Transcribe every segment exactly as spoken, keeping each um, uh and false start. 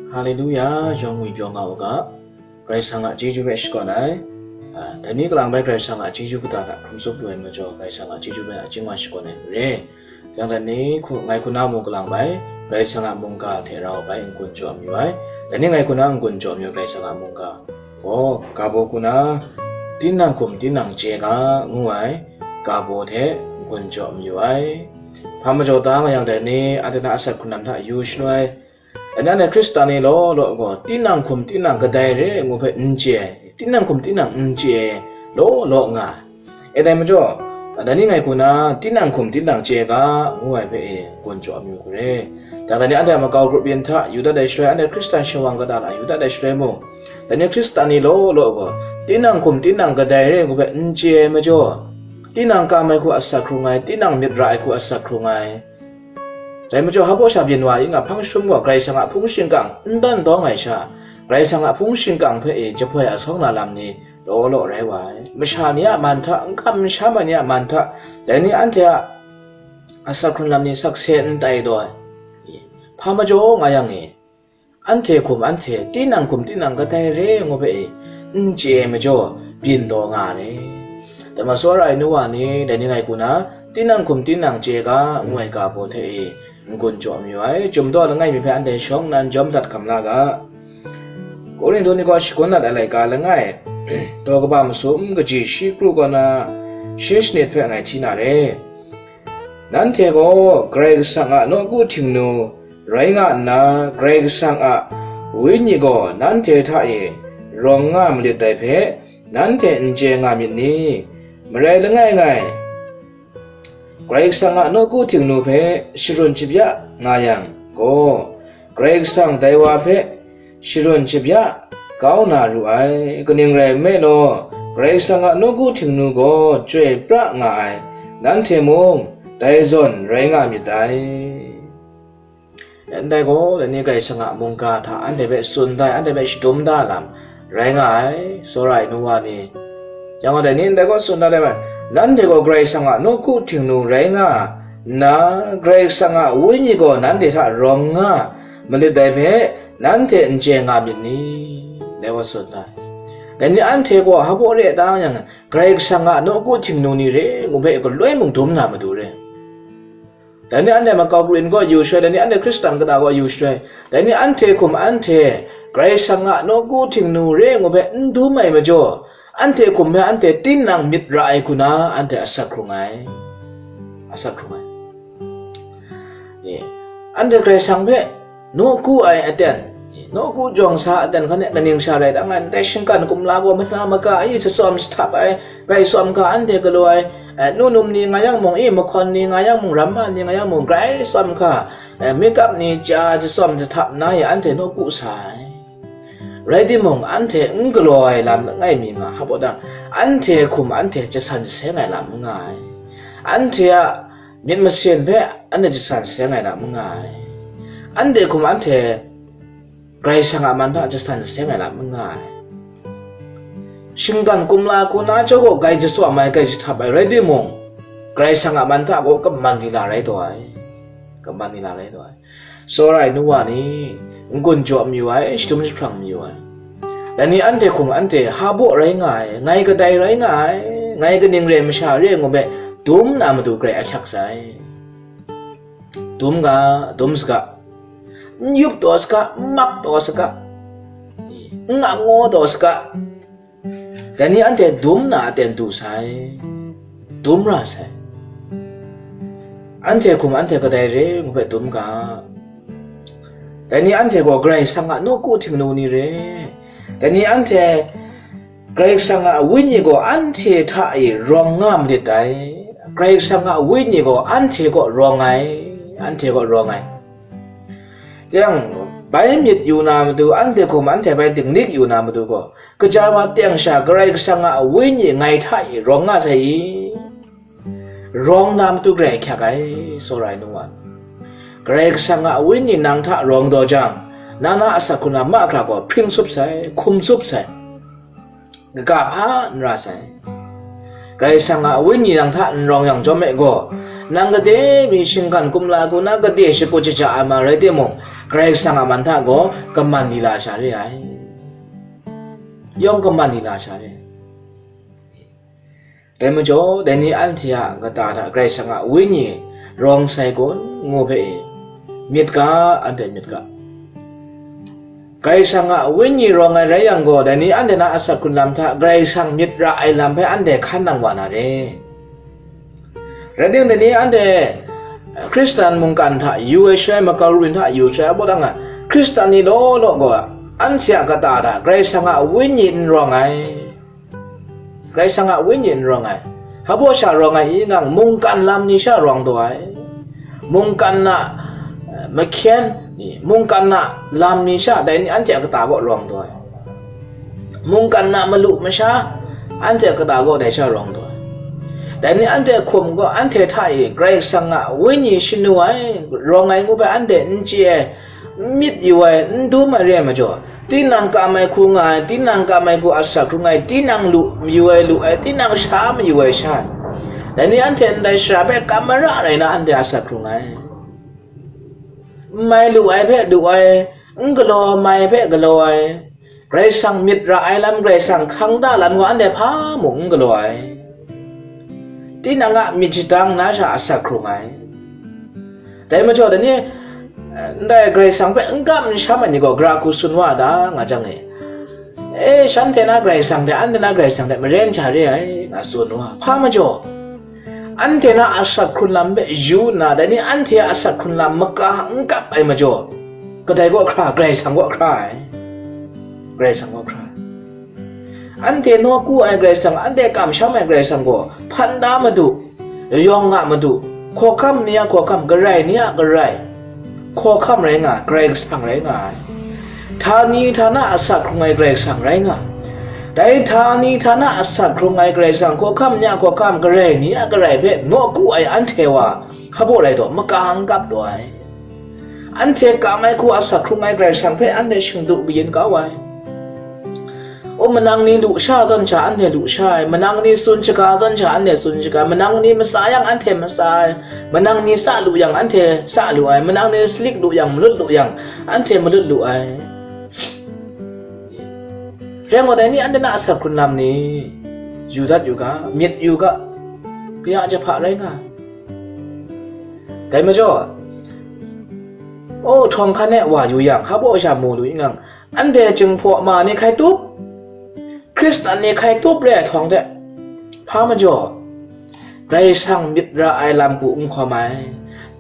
Haleluya, yawng ngwi pyaw nga u ga, Karai Kasang a chyeju hpe shakawn ai. A, dai ni kalang bai Karai Kasang a chyeju kata hta hkrum tsup lu ai majaw, Karai Kasang a chyeju hpe a chying wa shakawn ai n re. Yang dai ni hku, ngai hku na mung kalang bai, Karai Kasang a mungga hte rau bai n-gun jaw mayu ai. Dai ni ngai hku na n-gun jaw mayu ai Karai Kasang a mungga gaw, ga baw hku na, tinang hkum tinang chye ga, ngu ai, ga baw hte n-gun jaw mayu ai. Hpa majaw ta nga yang, dai ni anhte na asak hkrun lam hta yu shanu ai, anhte Hkristan ni law law gaw, tinang hkum tinang kadai re ai ngu hpe n chye ai, tinang hkum tinang n chye ai law law nga ai. E dai majaw, dai ni ngai hku na, tinang hkum tinang chye ga, ngu ai hpe e, n-gun jaw mayu hku re. Dai ni anhte a makau grup yin hta yu dat ai shaloi, anhte Hkristan shawang kata hta yu dat ai shaloi mung, dai ni Hkristan ni law law gaw, tinang hkum tinang kadai re ai ngu hpe n chye ai majaw, tinang kam ai hku asak hkrung ai, tinang myit ra ai hku asak hkrung ai, dai majaw, hpa baw sha byin wa yin nga hpang jahtum gaw, Karai Kasang a hpung shingkang n dan dawng ai sha, Karai Kasang a hpung shingkang hpe e jahpoi asawng na lam ni law law rai wa ai. Masha ni a man hta, n kam n sham ai ni a man hta, dai ni anhte a asak hkrun lam ni sakse n tai daw ai. Hpa majaw nga yang e, anhte hkum anhte, tinang hkum tinang kadai re ai ngu hpe e, n chye ai majaw, byin daw nga ai. Dai majaw, sawra ai nu wa ni, dai ni ngai hku na, tinang hkum tinang chye ga, ngu ai ga baw hte e, n-gun jaw mayu ai. Chyum daw langai mi hpe anhte shawng nnan jawm dat hkam la ga. Korinhtu ni kaw shagun dat ai laika langai, daw kaba masum kaji shi kru kaw na, shi shanit hpe ngai hti na re. Nanhte gaw Karai Kasang a nawku htingnu rai nga nna, Karai Kasang a Wenyi gaw nanhte hta e rawng nga malit dai hpe, nanhte n chye nga myit ni? Marai langai ngai, Karai Kasang a nawku htingnu hpe sharun shabya nga yang gaw, Karai Kasang dai wa hpe sharun shabya kau na ru ai. Kaning rai nme law, Karai Kasang a nawku htingnu gaw chyoi pra nga ai, nanhte mung dai zawn rai nga myit dai. Ndai gaw, dai ni Karai Kasang a mungga hta anhte hpe tsun da ai, anhte hpe shadum da ai lam rai nga ai, sawra ai nu wa ni. Yang gaw, dai ni ndai gaw tsun da ai, nanhte gaw Karai Kasang a nawku htingnu rai nga nna, Karai Kasang a Wenyi gaw nanhte hta rawng nga malit dai hpe, nanhte n chye nga myit ni? Dai gaw tsun da ai. Dai ni anhte gaw hpa baw re ai ta yang, Karai Kasang a nawku htingnu ni re ngu hpe galoi mung dum na matu re. Dai ni anhte makau Karin kaw yu shaloi, dai ni anhte Hkristan kata kaw yu shaloi, dai ni anhte hkum anhte Karai Kasang a nawku htingnu re ngu hpe n dum ai majaw, anhte hkum hpe anhte tinang myit ra ai hku na anhte asak hkrung ai. Asak hkrung ai. Ni, anhte Karai Kasang hpe nawku ai aten, nawku jawng sa aten hkan e kaning sha rai dang ai, ndai shinggan kumla gaw mahna maga e shatsawm shahtap ai, rai tsawm ga anhte galaw ai, eh, nu num ni nga yang mung, e, mahkawn ni nga yang mung, ramma ni nga yang mung, grai tsawm hka, eh, mikap ni ja shatsawm shahtap nna e anhte nawku sa ai. Rai timung, anhte n galaw ai lam langai mi nga hpa baw dang, anhte hkum anhte jasan jaseng ai lam n nga ai. Anhte a myit masin hpe anhte jasan jaseng ai lam n nga ai. Anhte hkum anhte Karai Kasang a man hta jasan jaseng ai lam n nga ai. Shinggan kumla hku na jaw gaw grai jatsawm ai, grai jahtap ai rai timung, Karai Kasang a man hta gaw kaman dila rai taw ai. Kaman dila rai taw ai. Sawra ai nu wa ni, n-gun jaw mayu ai, shadum jahprang mayu ai. Dai ni anhte hkum anhte hpa baw rai nga ai, ngai kadai rai nga ai, ngai kaning re ai masha re ai ngu hpe dum na matu garai ahkyak sai. Dum ga, dum saga, n yup taw saga, n mak taw saga, n angaw taw saga, dai ni anhte dum na aten du sai, dum ra sai. Anhte hkum anhte kadai re ngu hpe dum ga. Dai ni anhte gaw Karai Kasang a nawku htingnu ni re. Dai ni anhte Karai Kasang a Wenyi gaw anhte hta e rawng nga malit dai. Karai Kasang a Wenyi gaw anhte kaw rawng ai, anhte kaw rawng ai. Yang, bai myit yu na matu, anhte hkum anhte bai dinglik yu na matu gaw, kaja wa teng sha Karai Kasang a Wenyi ngai hta e rawng nga sai i? Rawng na matu garai ahkyak ai, sawra ai nu wa. Karai Kasang a Wenyi nang hta rawng taw jang, nang na asak hkrun a mahkra gaw hpring tsup sai, hkum tsup sai. Kaga hpa n ra sai. Karai Kasang a Wenyi nang hta n rawng yang chyawm e gaw, Nang gade mi shinggan kumla hku na gade shakut shaja ai ma rai timung, Karai Kasang a man hta gaw kaman ni la sha re ai. Yawng kaman ni la sha re. Dai majaw, dai ni anhte a kata hta Karai Kasang a Wenyi rawng sai kun ngu hpe e, myit ga, anhte myit ga. Karai Kasang a Wenyi rawng ai rai yang gaw, dai ni anhte na asak hkrun lam hta Karai Kasang myit ra ai lam hpe anhte hkan nang wa na re. Rai timung, dai ni anhte Hkristan mungkan hta yu ai shaloi, makau rin hta yu shaloi, a baw dang a, Hkristan ni law law gaw, anhte a kata hta Karai Kasang a Wenyi n rawng ai. Karai Kasang a Wenyi n rawng ai. Hpa baw sha rawng ai i nang, mungkan lam ni sha rawng taw ai. Mungkan na, eh, mahkyen ni, mungkan na lam ni sha, dai ni anhte a kata gaw rawng taw ai. Mungkan na malu masha, anhte a kata gaw dai sha rawng taw ai. Dai ni anhte hkum gaw anhte hta e Karai Kasang a Wenyi shanu ai, rawng ai ngu hpe anhte n chye ai, n myit yu ai, n dum ai re ai majaw, tinang kam ai hku nga ai, tinang kam ai hku asak hkrung ai, tinang lu mayu ai lu ai, tinang sha mayu ai sha ai. Dai ni anhte ndai shara hpe kam mara rai na anhte asak hkrung ai. N mai lu ai hpe lu ai, n galaw mai hpe galaw ai, Karai Kasang myit ra ai lam, Karai Kasang hkang da lam gaw anhte hpa mung n galaw ai. Tinang a myit shadang na sha asak hkrung ai. Dai majaw, dai ni, eh, ndai Karai Kasang hpe n kam n sham ai ni gaw, gara hku tsun wa da, nga jang e. E, shanhte na Karai Kasang hte, anhte na Karai Kasang hte maren sha re ai, nga tsun wa. Hpa majaw, anhte na asak hkrun lam hpe yu nna, dai ni anhte a asak hkrun lam maka n kap ai majaw, kadai kaw hkra, Karai Kasang kaw hkra ai. Karai Kasang kaw hkra ai. Anhte nawku ai Karai Kasang, anhte kamsham ai Karai Kasang gaw, hpan da madu, yawng nga madu, hkawhkam ni a hkawhkam, garai ni a garai, hkawhkam rai nga ai, Karai Kasang rai nga ai. Htani htana asak hkrung ai Karai Kasang rai nga ai. Dai htani htana asak hkrung ai Karai Kasang, hkawhkam ni a hkawhkam, garai ni a garai hpe nawku ai anhte wa, hpa baw rai taw, maka n kap taw ai. Anhte kam ai hku asak hkrung ai Karai Kasang hpe anhte shingdu kayin kau ai. O, manang ni lu sha zawn sha, anhte lu sha ai, manang ni tsun shaga zawn sha, anhte tsun shaga ai, manang ni matsa yang, anhte matsa ai, manang ni sa lu yang, anhte sa lu ai, manang ni salik lu yang, malut lu yang, anhte malut lu ai. Rai ngut ai ni, anhte na asak hkrun lam ni, yu dat yu ga, myit yu ga, kaya jahpa rai nga ai. Dai majaw, o, htawng hkan e wa yu yang, hpa baw sha mu lu i ngang, anhte Jinghpaw ma ni hkai tup, Hkristan ni hkai tup re ai htawng hte, hpa majaw, Karai Kasang myit ra ai lam hku n hkawm ai,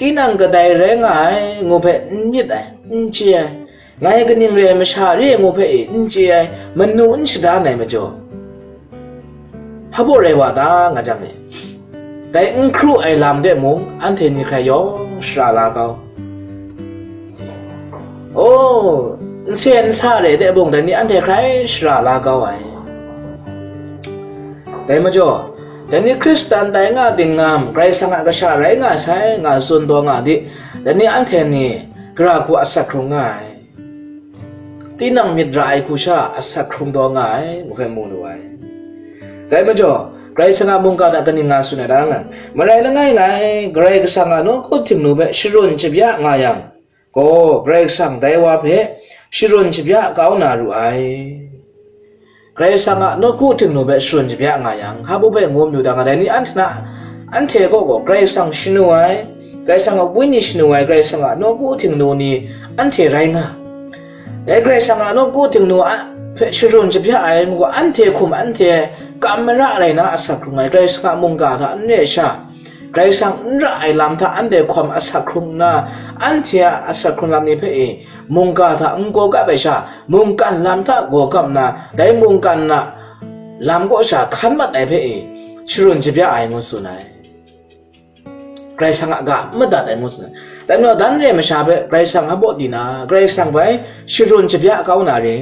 tinang kadai rai nga ai ngu hpe n myit ai, n chye ai, ngai kaning re ai masha re ai ngu hpe e n chye ai, manu n shadan ai majaw, hpa baw rai wa ta nga jang e, dai n hkru ai lam de mung, anhte ni hkrai yawng shara la kau. O, nsen nsa re de mung, dai ni anhte hkrai shara la kau ai. Dai majaw, dai ni Hkristan tai nga dingngam, Karai Kasang a kasha rai nga sai, nga tsun taw nga di, dai ni anhte ni gara hku asak hkrung nga ai. Tinang myit ra ai hku sha asak hkrung taw nga ai, ngu hpe mu lu ai. Dai majaw, Karai Kasang a mungkan a kaning nga tsun ai ta ngan, marai langai ngai, Karai Kasang a nawku htingnu hpe sharun shabya nga yang gaw, Karai Kasang dai wa hpe sharun shabya kau na ru ai. Karai Kasang a nawku htingnu hpe sharun shabya nga yang, hpa baw hpe ngu mayu ta nga, dai ni anhte na, anhte kaw gaw Karai Kasang shanu ai, Karai Kasang a Wenyi shanu ai, Karai Kasang a nawku htingnu ni anhte rai nga. Dai Karai Kasang a nawku htingnu a hpe sharun shabya ai, ngu gaw, anhte hkum anhte kam mara rai na asak hkrung ai, Karai Kasang a mungga hta n re sha, Karai Kasang n ra ai lam hta anhte hkawm asak hkrung nna, anhte a asak hkrung lam ni hpe e, mungga hta n gaw kap ai sha, mungkan lam hta gaw kap nna, dai mungkan na lam kaw sha hkan mat ai hpe e, sharun shabya ai ngu tsun ai. Karai Kasang a ga n madat ai ngu tsun ai. Dai majaw, dan re ai masha hpe Karai Kasang hpa baw di na, Karai Kasang bai sharun shabya kau na re.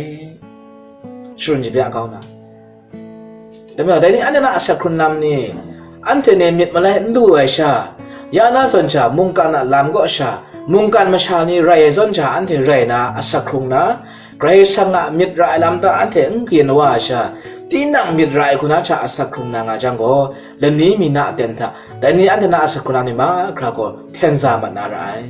Sharun shabya kau na. Dai majaw, dai ni anhte na asak hkrun lam ni, anhte ni myit malai n lu ai sha, ya na zawn sha, mungkan a lam kaw sha, mungkan masha ni rai ai zawn sha, anhte rai na asak hkrung na, Karai Kasang a myit ra ai lam hta anhte n kayin wa ai sha, tinang myit ra ai hku na hta asak hkrung na nga jang gaw, lani mi na aten hta, dai ni anhte na asak hkrung na ni mahkra gaw hten za mat na ra ai.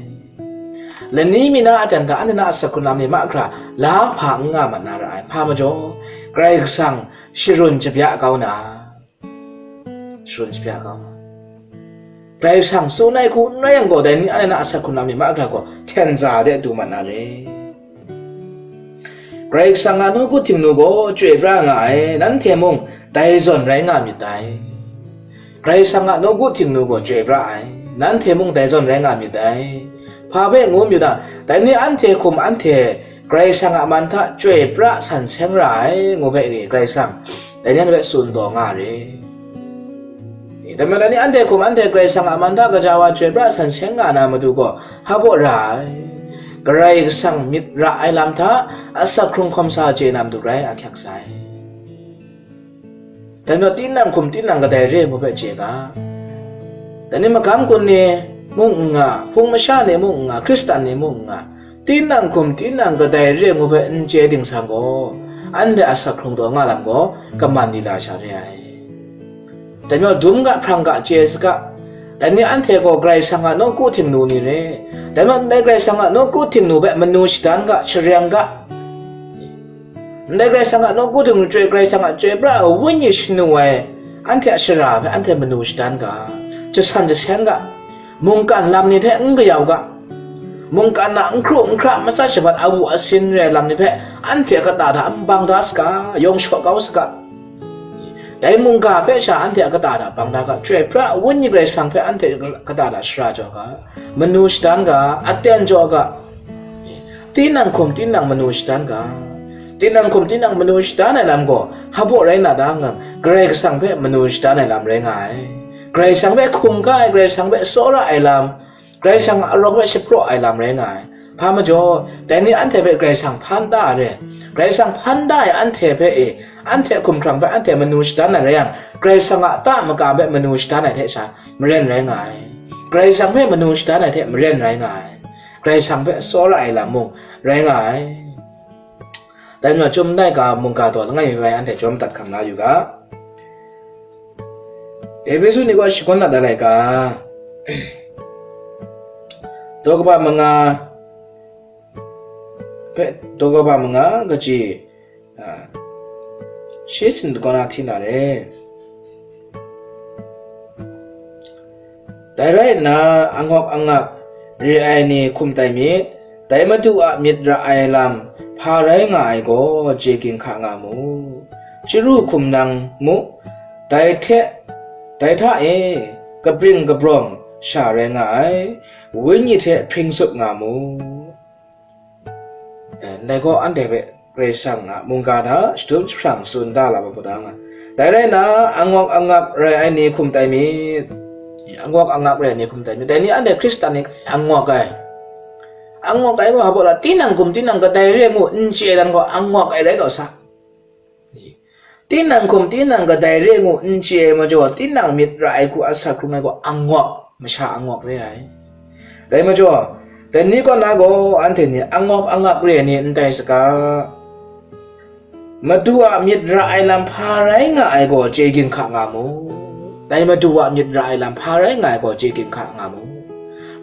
Lani mi na aten hta anhte na asak hkrung na ni mahkra la hpa n nga mat na ra ai. Hpa majaw, Karai Kasang sharun shabya kau na, sharun shabya kau na, Karai Kasang tsun ai hku n rai yang gaw, dai ni anhte na asak hkrung na ni mahkra gaw hten za de du mat na re. Karai Kasang a nawku Htingnu gaw chyoi pra nga ai, nanhte mung dai zawn rai nga myit dai. Karai Kasang a nawku Htingnu gaw chyoi pra ai, nanhte mung dai zawn rai nga myit dai. Hpa hpe ngu myit dang, dai ni anhte hkum anhte Karai Kasang a man hta chyoi pra san seng ra ai, ngu hpe ni Karai Kasang dai ni anhte hpe tsun taw nga re. Dai majaw, dai ni anhte hkum anhte Karai Kasang a man hta gaja wa chyoi pra san seng nga na matu gaw, hpa baw ra ai. Karai Kasang myit ra ai lam hta asak hkrung hkawm sa chye na matu grai ahkyak sai. Dai majaw, tinang hkum tinang kadai re ngu hpe chye ga. Dai ni magam gun ni mung n nga, hpung masha ni mung n nga, Hkristan ni mung n nga, tinang hkum tinang kadai re ngu hpe n chye dingsang gaw, anhte asak hkrung taw nga lam gaw kaman lila sha re ai. Dai majaw, dum ga hprang ga chye saga, dai ni anhte gaw Karai Kasang a nawku Htingnu ni re. Dai majaw, ndai Karai Kasang a nawku Htingnu hpe manu shadan ga, shareng ga, ndai Karai Kasang a nawku Htingnu chyoi, Karai Kasang a chyoi pra ai Wenyi shanu ai anhte a shara hpe anhte manu shadan ga, jasan jaseng ga, mungkan lam ni hte n kayau ga, mungkan a n hkru n hkra matsat shabat awu asin re ai lam ni hpe anhte a kata hta n bang da saga, yawng shaw kau saga. Dai mungga hpe sha anhte a kata hta bang da ga, chyoi pra ai Wenyi Karai Kasang hpe anhte a kata hta shara jaw ga, manu shadan ga, aten jaw ga. Tinang hkum tinang manu shadan ga. Tinang hkum tinang manu shadan ai lam gaw, hpa baw rai na ta ngang, Karai Kasang hpe manu shadan ai lam rai nga ai. Karai Kasang hpe hkungga ai, Karai Kasang hpe tsawra ai lam, Karai Kasang a arawk hpe shapraw ai lam rai nga ai. Hpa majaw, dai ni anhte hpe Karai Kasang hpan da ai re. Karai Kasang hpan da ai anhte hpe e, anhte hkumhkrang hpe anhte manu shadan ai rai yang, Karai Kasang a ta maka hpe manu shadan ai hte sha maren rai nga ai. Karai Kasang hpe manu shadan ai hte maren rai nga ai. Karai Kasang hpe tsawra ai lam mung rai nga ai. Dai majaw, Chyum ndai ga mungga daw langai mi bai anhte jawm dat hkam la yu ga. Ehpesu ni kaw shakawn dat ai laika, daw kaba manga hpe, daw kaba manga kaji, a, shi sin kaw na hti na re. Dai rai nna, angawk angak re ai ni hkum tai myit, dai Madu a myit ra ai lam hpa rai nga ai gaw chye ginhka nga mu. Chyaru hkum nang mu, dai hte, dai hta e kabring kabrawng sha rai nga ai, Wenyi hte hpring tsup nga mu. Eh, ndai gaw anhte hpe Karai Kasang a mungga hta shadum jahprang tsun da lam ai hpang, dai rai nna, angawk angak rai ai ni hkum tai myit. Angawk angak rai ai ni hkum tai myit. Dai ni anhte Hkristan ni angawk ai. Angawk ai gaw hpa baw la, tinang hkum tinang kadai re ngu n chye dan gaw angawk ai rai taw sa. Tinang hkum tinang kadai re ngu n chye ai majaw, tinang myit ra ai hku asak hkrung ai gaw angawk, masha angawk re ai. Dai majaw, dai ni kaw na gaw anhte ni angawk angak re ai ni n tai saga, Madu a myit ra ai lam hpa rai nga ai gaw chye ginhka nga mu. Dai Madu a myit ra ai lam hpa rai nga ai gaw chye ginhka nga mu.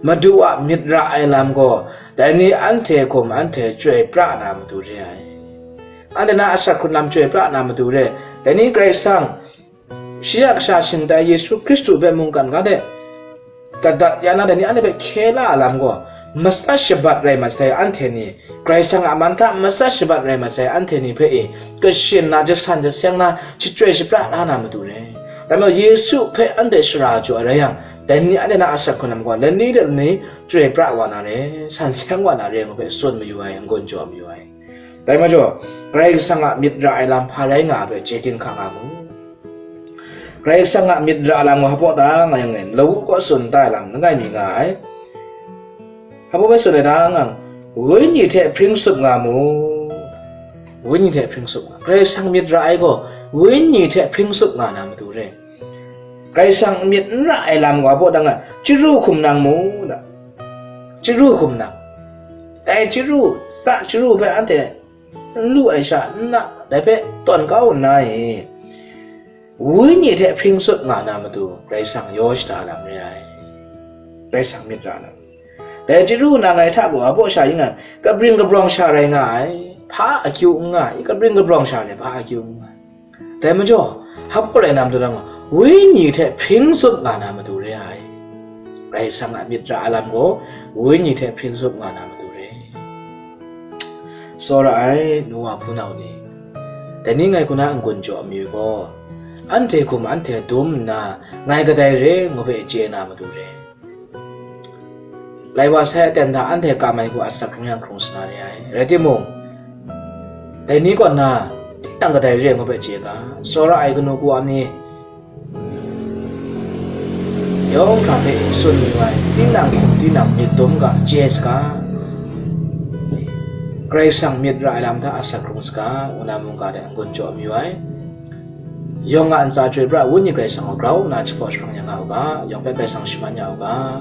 Madu a myit ra ai lam gaw dai ni anhte hkum anhte chyoi pra na matu re ai. Anhte na asak hkrung lam chyoi pra na matu re, dai ni Karai Kasang, shi a kasha shingtai Yesu Hkristu hpe mungkan ga de, kadat ya na dai ni anhte hpe hkye la ai lam gaw, matsat shabat rai masai anhte ni, Karai Kasang a man hta matsat shabat rai masai anhte ni hpe e, kashi na, jasan jaseng na, shachyoi shapra la na matu re. Dai majaw Yesu hpe anhte shara jaw ai rai yang, dai ni anhte na asak hkrung lam gaw, lani de lani chyoi pra wa na re, san seng wa na re, ngu hpe tsun mayu ai, n-gun jaw mayu ai. Dai majaw, Karai Kasang a myit ra ai lam hpa rai nga ai hpe chye ginhka nga mu. Karai Kasang a myit ra ai lam gaw hpa baw ta nga yang e, lawu kaw tsun da ai lam langai mi nga ai. Hpa baw bai tsun ai ta ngang, Wenyi hte hpring tsup nga mu. Wenyi hte hpring tsup nga. Karai Kasang myit ra ai gaw, Wenyi hte hpring tsup nga na matu re. Karai Kasang myit n ra ai lam gaw hpa baw ta nga, chyaru hkum nang mu, da. Chyaru hkum nang. Dai chyaru, tsa chyaru hpe anhte n lu ai sha n na, dai hpe tawn kau nna e, Wenyi hte hpring sut nga na matu Karai Kasang yaw shada lam re ai. Karai Kasang myit ra lam. Dai chyaru nna ngai hta gaw abaw sha yin ai, kabring kabrawng sha rai nga ai, hpa akyu n nga ai, kabring kabrawng sha re hpa akyu n nga ai. Dai majaw, hpa rai na matu lam, wenyi hte hpring sut nga na matu re ai. Karai Kasang a myit ra ai lam gaw, wenyi hte hpring sut nga na matu re. Tsawra ai, nu wa hpunau ni, dai ni ngai hku na n-gun jaw mi gaw, anhte hkum anhte dum nna, ngai kadai re ngu hpe chye na matu re. Lai wa sai aten hta anhte kam ai hku asak hkrung yang hkrung sa na re ai. Rai timung, dai ni kaw nna, tinang kadai re ngu hpe chye ga, tsawra ai kanu ku wa ni, yawng hkra hpe tsun mayu ai, tinang hkum tinang myit dum ga, chye saga, Karai Kasang myit ra ai lam hta asak hkrung saga, ngu na mungga de n-gun jaw mayu ai. Yawng a ntsa chyoi pra, Wenyi Karai Kasang gaw grau nna jahpaw jahprang ya nga u ga, yawng hpe Karai Kasang shaman ya u ga,